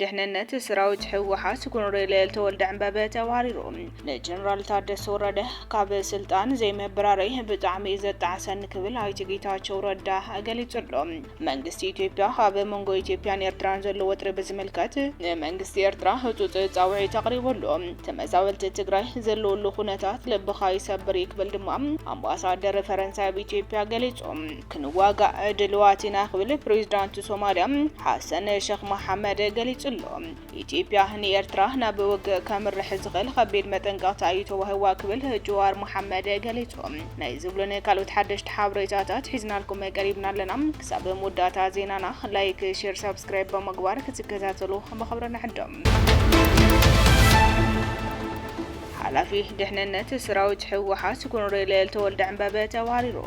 ደሕንነት ሰራዊት ህወሓት ኮሎኔል ተወልደ ዕንበበ ተባሪሩ። ንጀነራል ታደሰ ወረደ ካብ ስልጣን ዘይምብራረይ ብጣዕሚ እዩ ዘጣዕሰኒ ክብል ኣይተ ጌታቸው ረዳ ገሊጹ ኣሎ። መንግስቲ ኢትዮጵያ ኣብ መንጎ ኢትዮጵያን ኤርትራን ዘሎ ወጥሪ ብዝምልከት ንመንግስቲ ኤርትራ ህጹጽ ጻውዒት ኣቕሪቡ ኣሎ። ተመዛበልቲ ትግራይ ዘለውሉ ኩነታት ልብኻ ይሰብር እዩ ክብል ድማ ኣምባሳደር ፈረንሳይ ኣብ ኢትዮጵያ ገሊጹ። ክንዋጋእ ድልዋት ኢና ክብል ፕሬዚዳንት ሶማልያ ሓሰን ሸኽ መሓመድ ገሊጹ ኣሎ። ኢትዮጵያ ንኤርትራ ናብ ውግእ ከምርሕ ዝኽእል ከቢድ መጠንቀቕታ እዩ ተዋሂብዋ ክብል ጀዋር መሓመድ ገሊጹ። ናይ ዝብሉን ካልኦት ሓደሽቲ ሓበሬታታት ሒዝናልኩም ቀሪብና ኣለና። ክሳብ መወዳእታ ዜናና ላይክ፣ ሼር፣ ሳብስክራይብ ብምግባር ክትከታተሉ ብኽብሪ ንዕድም። ሓላፊ ድሕንነት ሰራዊት ህወሓት ኮሎኔል ተወልደ ዕንበበ ተባሪሩ።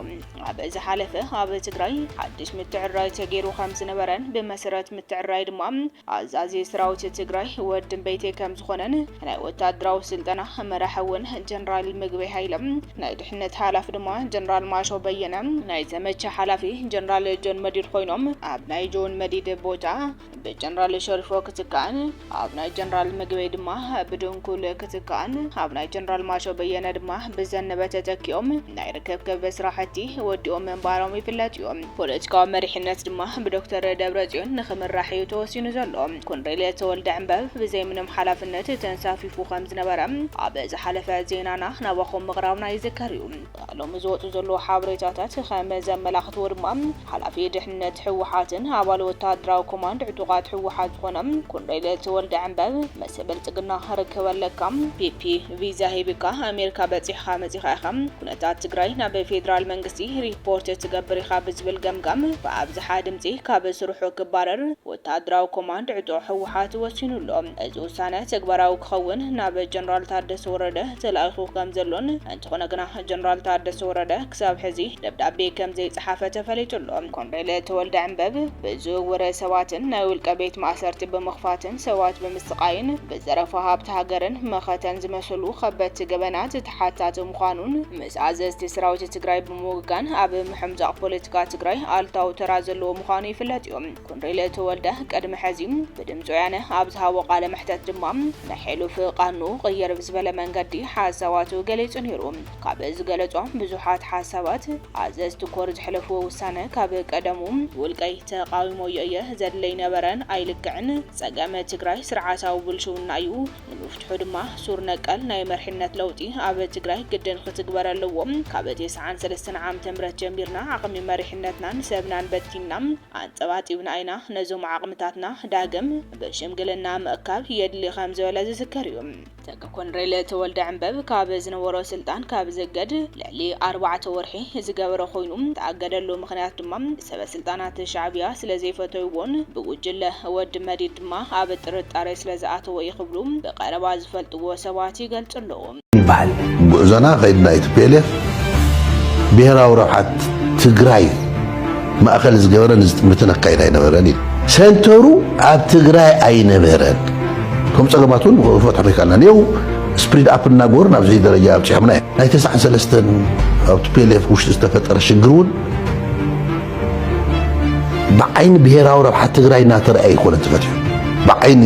ኣብ ዝሓለፈ ኣብ ትግራይ ሓድሽ ምትዕርራይ ተገይሩ ከም ዝነበረን ብመሰረት ምትዕርራይ ድማ ኣዛዚ ሰራዊት ትግራይ ወዲ እምበይተይ ከም ዝኾነን ናይ ወታደራዊ ስልጠና መራሒ እውን ጀነራል ምግበይ ሃይለ፣ ናይ ድሕነት ሓላፊ ድማ ጀነራል ማሾ በየነ፣ ናይ ዘመቻ ሓላፊ ጀነራል ጆን መዲድ ኮይኖም ኣብ ናይ ጆን መዲድ ቦታ ብጀነራል ሸሪፎ ክትካእን ኣብ ናይ ጀነራል ምግበይ ድማ ብድንኩል ክትካእን ኣብ ናይ ጀነራል ማሾ በየነ ድማ ብዘነበ ተተኪኦም ናይ ርክብክብ ስራሕቲ ወዲኦም ምንባሮም ይፍለጥ እዩ። ፖለቲካዊ መሪሕነት ድማ ብዶክተር ደብረጽዮን ንክምራሕ እዩ ተወሲኑ ዘሎ። ኮንሬል ተወልደ ዕንበብ ብዘይ ምንም ሓላፍነት ተንሳፊፉ ከም ዝነበረ ኣብ ዝሓለፈ ዜናና ናባኹም ምቕራብና ይዝከር እዩ። ሎሚ ዝወፁ ዘለዉ ሓበሬታታት ከም ዘመላኽትዎ ድማ ሓላፊ ድሕነት ህወሓትን ኣባል ወታደራዊ ኮማንድ ዕጡቓት ህወሓት ዝኾነ ኮንሬል ተወልደ ዕንበብ ምስ ብልጽግና ርክብ ኣለካ፣ ፒፒ ቪዛ ሂብካ ኣሜሪካ በጺሕኻ መጺኻ ኢኻ፣ ኩነታት ትግራይ ናብ ፌዴራል መንግስቲ ሪፖርት ትገብር ኢኻ ብዝብል ገምጋም ብኣብዝሓ ድምጺ ካብ ስርሑ ክባረር ወታደራዊ ኮማንድ ዕጡቕ ህወሓት ወሲኑ ኣሎ። እዚ ውሳነ ተግባራዊ ክኸውን ናብ ጀነራል ታደሰ ወረደ ተላኢኹ ከም ዘሎን፣ እንተኾነ ግና ጀነራል ታደሰ ወረደ ክሳብ ሕዚ ደብዳቤ ከም ዘይጸሓፈ ተፈሊጡ ኣሎ። ኮንሬል ተወልደ ዕንበብ ብዝውውር ሰባትን ናይ ውልቀ ቤት ማእሰርቲ ብምኽፋትን ሰባት ብምስቃይን ብዘረፋ ሃብቲ ሃገርን መኸተን ዝመስሉ ከበድቲ ገበናት ተሓታቲ ምዃኑን ምስ ኣዘዝቲ ሰራዊት ትግራይ ብምውጋን ኣብ ምሕምዛቕ ፖለቲካ ትግራይ ኣሉታዊ ተራ ዘለዎ ምዃኑ ይፍለጥ እዩ። ኮንሬል ተወልደ ቅድሚ ሕዚ ብድምፂ ወያነ ኣብ ዝሃቦ ቃለ መሕተት ድማ ናይ ሕሉፍ ቃኑ ቅይር ብዝበለ መንገዲ ሓሳባቱ ገሊጹ ነይሩ። ካብ ዝገለጾም ብዙሓት ሓሳባት ኣዘዝቲ ኮር ዘሕለፍዎ ውሳነ ካብ ቀደሙ ውልቀይ ተቃዊሞዮ እየ፣ ዘድለይ ነበረን ኣይልክዕን፣ ጸገም ትግራይ ስርዓታዊ ብልሽውና እዩ፣ ንምፍትሑ ድማ ሱር ነቀል ናይ መሪሕነት ለውጢ ኣብ ትግራይ ግድን ክትግበር ኣለዎ። ካብ ተስዓን ሰለስተን ዓመተ ምህረት ጀሚርና ዓቕሚ መሪሕነትናን ሰብናን በቲንና ኣንጸባጢብና ኢና። ነዞም ዓቕምታትና ዳግም ብሽምግልና ምእካብ የድሊ ከም ዝበለ ዝዝከር እዩ። ተኪ ኮንሬል ተወልደ ዕንበብ ካብ ዝነበሮ ስልጣን ካብ ዝእገድ ልዕሊ ኣርባዕተ ወርሒ ዝገበረ ኮይኑ፣ ዝተኣገደሉ ምኽንያት ድማ ሰበ ስልጣናት ሻዕብያ ስለ ዘይፈተይዎን ብጉጅለ ወዲ መዲድ ድማ ኣብ ጥርጣሬ ስለ ዝኣተዎ እዩ ክብሉ ብቐረባ ዝፈልጥዎ ሰባት ይገልጹ ኣለዉ። ይበሃል። ጉዕዞና ከይድና እዩ ቲ ፒ ኤል ኤፍ ብሄራዊ ረብሓት ትግራይ ማእኸል ዝገበረ ንዝጥምትን ኣካይዳ ኣይነበረን ኢሉ። ሰንተሩ ኣብ ትግራይ ኣይነበረን። ከም ፀገማት እውን ክፈትሖ ይከኣልና። ኔው ስፕሪድ ኣፕ እናገበሩ ናብዚ ደረጃ ኣብፂሖምና እዮም። ናይ ተስዓን ሰለስተን ኣብ ቲ ፒ ኤል ኤፍ ውሽጢ ዝተፈጠረ ሽግር እውን ብዓይኒ ብሄራዊ ረብሓት ትግራይ እናተረኣየ ኣይኮነን ተፈቲሑ። ብዓይኒ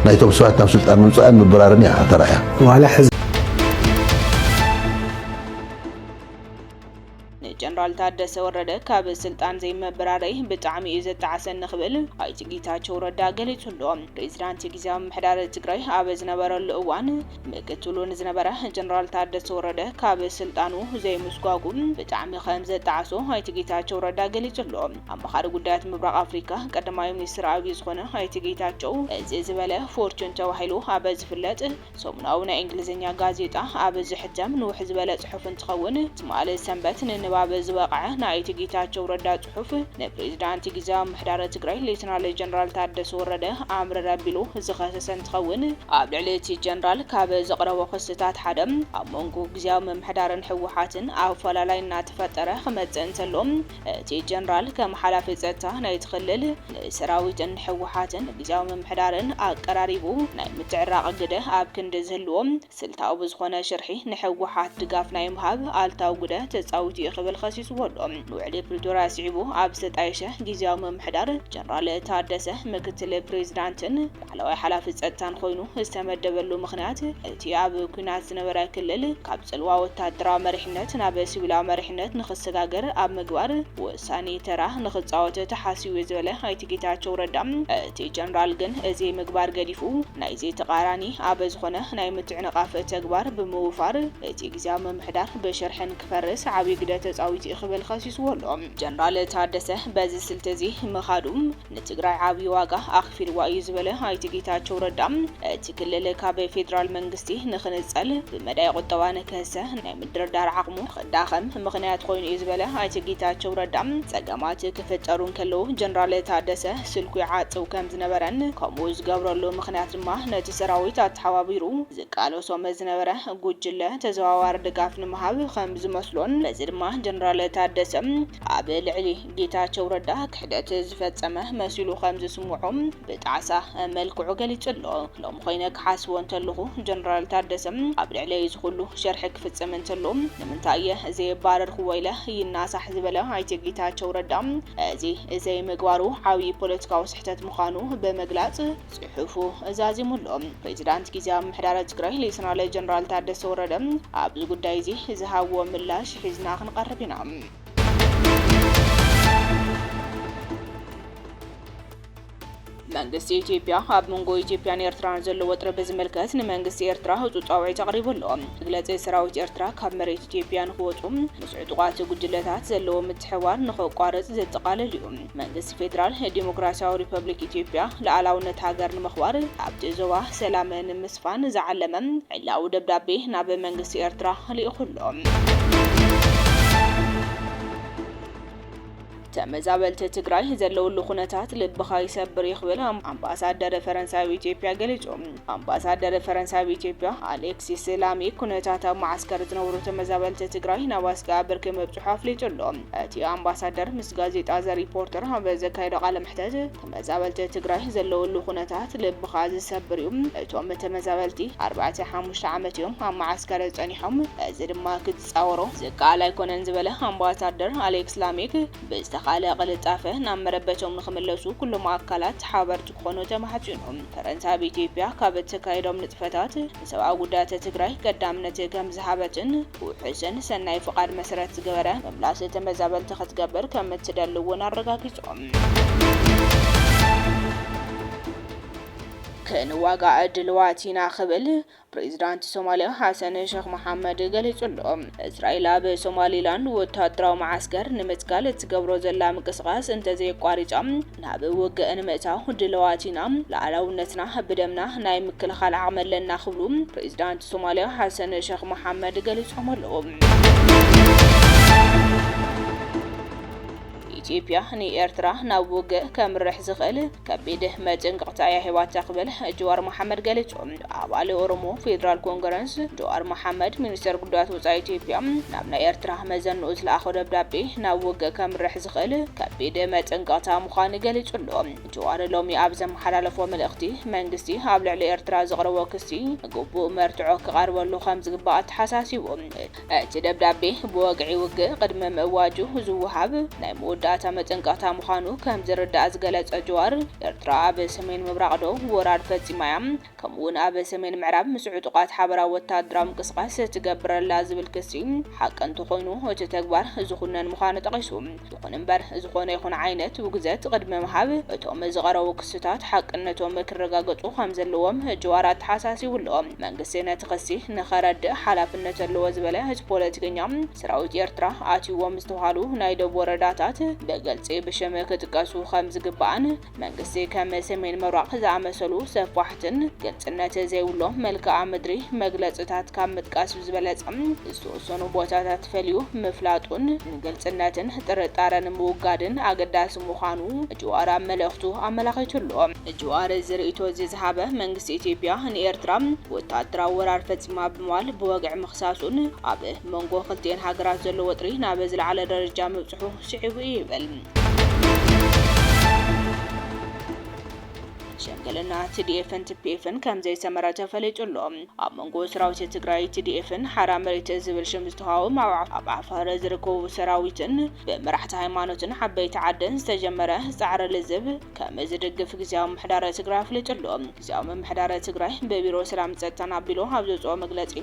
ናይቶም ሰባት ናብ ስልጣን ምምፃእን ምብራርን እያ ተረኣያ። ዋላ ሕዚ ንጀነራል ታደሰ ወረደ ካብ ስልጣን ዘይምብራረይ ብጣዕሚ እዩ ዘጣዕሰኒ ክብል ኣይተ ጌታቸው ረዳ ገሊጹ ኣሎ። ፕሬዚዳንት ግዝያዊ ምምሕዳር ትግራይ ኣብ ዝነበረሉ እዋን ምክትሉ ንዝነበረ ጀነራል ታደሰ ወረደ ካብ ስልጣኑ ዘይምስጓጉ ብጣዕሚ ከም ዘጣዕሶ ኣይተ ጌታቸው ረዳ ገሊጹ ኣሎ። ኣማኻሪ ጉዳያት ምብራቕ ኣፍሪካ ቀዳማይ ሚኒስትር ኣብይ ዝኾነ ኣይተ ጌታቸው እዚ ዝበለ ፎርቹን ተባሂሉ ኣብ ዝፍለጥ ሰሙናዊ ናይ እንግሊዝኛ ጋዜጣ ኣብ ዝሕተም ንውሕ ዝበለ ጽሑፍ እንትኸውን፣ ትማሊ ሰንበት ንንባብ ዝበቕዐ ናይ ኣይተ ጌታቸው ረዳ ጽሑፍ ንፕሬዚዳንት ግዝያዊ ምምሕዳር ትግራይ ሌተናል ጀነራል ታደሰ ወረደ ኣምረረ ኣቢሉ ዝኸሰሰ እንትኸውን፣ ኣብ ልዕሊ እቲ ጀነራል ካብ ዘቕረቦ ክስታት ሓደ ኣብ መንጎ ግዝያዊ ምምሕዳርን ህወሓትን ኣፈላላይ እናተፈጠረ ክመጽእ እንተሎ፣ እቲ ጀነራል ከም ሓላፊ ጸጥታ ናይቲ ክልል ንሰራዊትን ህወሓትን ግዝያዊ ምምሕዳርን ኣቀራሪቡ ናይ ምትዕራቕ ግደ ኣብ ክንዲ ዝህልዎ፣ ስልታዊ ብዝኾነ ሽርሒ ንህወሓት ድጋፍ ናይ ምሃብ ኣሉታዊ ግደ ተጻዊቱ እዩ ክብል ከሲሱ። ሒዝዎ ኣሎ። ንውዕሊ ፕሪቶርያ ስዒቡ ኣብ ዝተጣየሸ ግዝያዊ ምምሕዳር፣ ጀነራል ታደሰ ምክትል ፕሬዚዳንትን ላዕለዋይ ሓላፊ ጸጥታን ኮይኑ ዝተመደበሉ ምኽንያት፣ እቲ ኣብ ኲናት ዝነበረ ክልል ካብ ጽልዋ ወታደራዊ መሪሕነት ናብ ሲቪላዊ መሪሕነት ንኽሰጋገር ኣብ ምግባር ወሳኒ ተራ ንኽጻወት ተሓሲቡ እዩ ዝበለ ኣይተ ጌታቸው ረዳ፣ እቲ ጀነራል ግን እዚ ምግባር ገዲፉ ናይዚ ተቓራኒ ኣብ ዝኾነ ናይ ምትዕንቓፍ ተግባር ብምውፋር፣ እቲ ግዝያዊ ምምሕዳር ብሸርሕን ክፈርስ ዓብዪ ግደ ተጻዊቱ እዩ ክብል ከሲስዎ ኣሎ። ጀነራል ታደሰ በዚ ስልቲ እዚ ምኻዱ ንትግራይ ዓብዪ ዋጋ ኣኽፊልዋ እዩ ዝበለ ኣይተ ጌታቸው ረዳ፣ እቲ ክልል ካብ ፌዴራል መንግስቲ ንኽንጸል፣ ብመዳይ ቁጠባ ንክህሰ፣ ናይ ምድርዳር ዓቕሙ ንኽዳኸም ምኽንያት ኮይኑ እዩ ዝበለ ኣይተ ጌታቸው ረዳ፣ ጸገማት ክፍጠሩ እንከለዉ ጀነራል ታደሰ ስልኩ ይዓጽው ከም ዝነበረን፣ ከምኡ ዝገብረሉ ምኽንያት ድማ ነቲ ሰራዊት ኣተሓባቢሩ ዝቃለሶም ዝነበረ ጉጅለ ተዘዋዋሪ ድጋፍ ንምሃብ ከም ዝመስሎን፣ በዚ ድማ ጀነራል ታደሰ ኣብ ልዕሊ ጌታቸው ረዳ ክሕደት ዝፈጸመ መሲሉ ከም ዝስምዖ ብጣዕሳ መልክዑ ገሊጹ ኣሎ። ሎሚ ኮይነ ክሓስቦ እንተለኹ፣ ጀነራል ታደሰ ኣብ ልዕለይ እዚ ኩሉ ሸርሒ ክፍጽም እንተሎ፣ ንምንታይ እየ ዘየባረርክዎ ኢለ ይናሳሕ ዝበለ ኣይተ ጌታቸው ረዳ፣ እዚ ዘይምግባሩ ዓብዪ ፖለቲካዊ ስሕተት ምዃኑ ብምግላጽ፣ ጽሑፉ ዛዚሙ ኣሎ። ፕሬዚዳንት ግዝያዊ ምምሕዳር ትግራይ ሌተናል ጀነራል ታደሰ ወረደ ኣብዚ ጉዳይ እዚ ዝሃብዎ ምላሽ ሒዝና ክንቐርብ ኢና። መንግስቲ ኢትዮጵያ ኣብ መንጎ ኢትዮጵያን ኤርትራን ዘሎ ወጥሪ ብዝምልከት ንመንግስቲ ኤርትራ ህጹጽ ጻውዒት ኣቕሪቡ ኣሎ። መግለጺ፣ ሰራዊት ኤርትራ ካብ መሬት ኢትዮጵያ ንኽወጹ ምስ ዕጡቓት ጉጅለታት ዘለዎ ምትሕብባር ንኸቋርጽ ዘጠቓልል እዩ። መንግስቲ ፌደራል ዲሞክራሲያዊ ሪፐብሊክ ኢትዮጵያ ልኣላውነት ሃገር ንምኽባር ኣብቲ ዞባ ሰላም ንምስፋን ዝዓለመ ዕላዊ ደብዳቤ ናብ መንግስቲ ኤርትራ ልኢኹ ኣሎ። ተመዛበልቲ ትግራይ ዘለውሉ ኩነታት ልብኻ ይሰብር እዩ ክብል ኣም-፣ ኣምባሳደር ፈረንሳይ ኣብ ኢትዮጵያ ገሊጹ። ኣምባሳደር ፈረንሳይ ኣብ ኢትዮጵያ ኣሌክሲስ ላሚ ኩነታት ኣብ መዓስከር ዝነብሩ ተመዛበልቲ ትግራይ ናብ ኣስገኣ ብርኪ ምብጽሑ ኣፍሊጡ ኣሎ። እቲ ኣምባሳደር ምስ ጋዜጣ ዘ ሪፖርተር ኣብ ዘካየዶ ቃለ መሕተት፣ ተመዛበልቲ ትግራይ ዘለውሉ ኩነታት ልብኻ ዝሰብር እዩ። እቶም ተመዛበልቲ ኣርባዕተ ሓሙሽተ ዓመት እዮም ኣብ መዓስከር ጸኒሖም፣ እዚ ድማ ክጻወሮ ዝከኣል ኣይኮነን ዝበለ ኣምባሳደር ኣሌክስ ላሚክ፣ ብዝተኻለ ቅልጣፈ ናብ መረበቶም ንኽምለሱ ኩሎም ኣካላት ሓበርቲ ክኾኑ ተማሕጺኑ። ፈረንሳ ኣብ ኢትዮጵያ ካብ እተካየዶም ንጥፈታት ንሰብኣዊ ጉዳያት ትግራይ ቀዳምነት ከም ዝሃበትን ውሑስን ሰናይ ፍቓድ መሰረት ዝገበረ ምምላስ ተመዛበልቲ ክትገብር ከም እትደሊ እውን ኣረጋጊጾም። ክንዋጋእ ድልዋት ኢና ክብል ፕሬዚዳንት ሶማልያ ሓሰን ሸኽ መሓመድ ገሊጹ ኣሎ። እስራኤል ኣብ ሶማሊላንድ ወታደራዊ መዓስከር ንምትካል እትገብሮ ዘላ ምንቅስቓስ እንተዘየቋሪጻ ናብ ውግእ ንምእታው ድልዋት ኢና፣ ሉዓላውነትና ብደምና ናይ ምክልኻል ዓቕሚ ኣለና ክብሉ ፕሬዚዳንት ሶማልያ ሓሰን ሸኽ መሓመድ ገሊጾም ኣለዉ። ኢትዮጵያ ንኤርትራ ናብ ውግእ ከምርሕ ዝኽእል ከቢድ መጠንቀቕታ እያ ሂባታ ክብል ጀዋር መሓመድ ገሊጹ። ኣባል ኦሮሞ ፌደራል ኮንግረስ ጀዋር መሓመድ፣ ሚኒስተር ጉዳያት ወጻኢ ኢትዮጵያ፣ ናብ ናይ ኤርትራ መዘንኡ ዝለኣኾ ደብዳቤ ናብ ውግእ ከምርሕ ዝኽእል ከቢድ መጠንቀቕታ ምዃኑ ገሊጹ ኣሎ። ጀዋር ሎሚ ኣብ ዘመሓላለፎ መልእኽቲ፣ መንግስቲ ኣብ ልዕሊ ኤርትራ ዘቕረቦ ክሲ ግቡእ መርትዖ ክቐርበሉ ከም ዝግባእ ኣተሓሳሲቡ። እቲ ደብዳቤ ብወግዒ ውግእ ቅድሚ ምእዋጁ ዝወሃብ ናይ መወዳእታ መጠንቀቕታ ምዃኑ ከም ዝርዳእ ዝገለጸ ጀዋር፣ ኤርትራ ኣብ ሰሜን ምብራቕ ዶ ወራር ፈጺማ እያ፣ ከምኡ'ውን ኣብ ሰሜን ምዕራብ ምስ ዕጡቓት ሓበራዊ ወታደራዊ ምንቅስቓስ ትገብር ኣላ ዝብል ክሲ ሓቂ እንተኾይኑ፣ እቲ ተግባር ዝኹነን ምዃኑ ጠቒሱ። ይኹን እምበር፣ ዝኾነ ይኹን ዓይነት ውግዘት ቅድሚ ምሃብ፣ እቶም ዝቐረቡ ክስታት ሓቅነቶም ክረጋገጹ ከም ዘለዎም ጀዋር ኣተሓሳሲቡ ኣሎ። መንግስቲ ነቲ ክሲ ንኸረድእ ሓላፍነት ኣለዎ ዝበለ እቲ ፖለቲከኛ፣ ሰራዊት ኤርትራ ኣትይዎም ዝተባህሉ ናይ ደቡብ ወረዳታት ብግልጺ ብሽም ክጥቀሱ ከም ዝግባእን፣ መንግስቲ ከም ሰሜን ምብራቕ ዝኣመሰሉ ሰፋሕትን ግልጽነት ዘይብሎም መልክዓ ምድሪ መግለጽታት ካብ ምጥቃስ ብዝበለጸ፣ ዝተወሰኑ ቦታታት ፈልዩ ምፍላጡን ንግልጽነትን ጥርጣረን ምውጋድን ኣገዳሲ ምዃኑ ጅዋር ኣብ መልእኽቱ ኣመላኺቱ ኣሎ። ጅዋር እዚ ርእይቶ እዚ ዝሃበ፣ መንግስቲ ኢትዮጵያ ንኤርትራ ወታደራዊ ወራር ፈጺማ ብምባል ብወግዒ ምኽሳሱን፣ ኣብ መንጎ ክልቲኤን ሃገራት ዘሎ ወጥሪ ናብ ዝለዓለ ደረጃ ምብጽሑ ስዒቡ እዩ ይብል። ደንገልና ቲ ዲ ኤፍን ቲ ፒ ኤፍን ከም ዘይሰመረ ተፈሊጡ ኣሎ። ኣብ መንጎ ሰራዊት ትግራይ፣ ቲ ዲ ኤፍን ሓራ መሬት ዝብል ሽም ዝተዋህቦም ኣብ ዓፋር ዝርከቡ ሰራዊትን ብመራሕቲ ሃይማኖትን ዓበይቲ ዓድን ዝተጀመረ ፃዕሪ ልዝብ ከም ዝድግፍ ግዝያዊ ምምሕዳር ትግራይ ኣፍሊጡ ኣሎ። ግዝያዊ ምምሕዳር ትግራይ ብቢሮ ሰላም ጸጥታን ኣቢሉ ኣብ ዘውፅኦ መግለፂ፣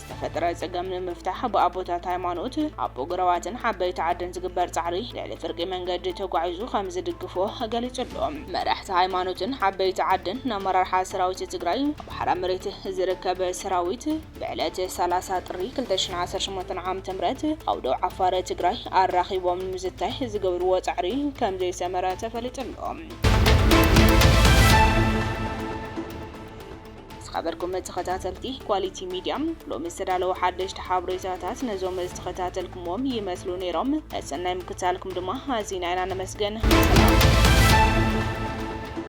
ዝተፈጠረ ጸገም ንምፍታሕ ብኣቦታት ሃይማኖት፣ ኣቦ ገረዋትን ዓበይቲ ዓድን ዝግበር ጻዕሪ ልዕሊ ፍርቂ መንገዲ ተጓዒዙ ከም ዝድግፎ ገሊጹ ኣሎ። መራሕቲ ሃይማኖትን ዓበይቲ ዓድን ንኣመራርሓ ሰራዊት ትግራይ ኣብ ሓራ መሬት ዝርከብ ሰራዊት ብዕለት ሰላሳ ጥሪ ክልተ ሽሕን ዓሰርተ ሸሞንተን ዓመተ ምህረት ኣብ ደቡብ ዓፋር ትግራይ ኣራኺቦም ንምዝታይ ዝገብርዎ ጻዕሪ ከም ዘይሰመረ ተፈሊጡ ኣሎ። ዝኸበርኩም ተኸታተልቲ ኳሊቲ ሚድያ፣ ሎሚ ዝተዳለዉ ሓደሽቲ ሓበሬታታት ነዞም ዝተኸታተልኩምዎም ይመስሉ ነይሮም። ሰናይ ምክታልኩም ድማ ኣዚና ኢና ነመስግን። ሰላም።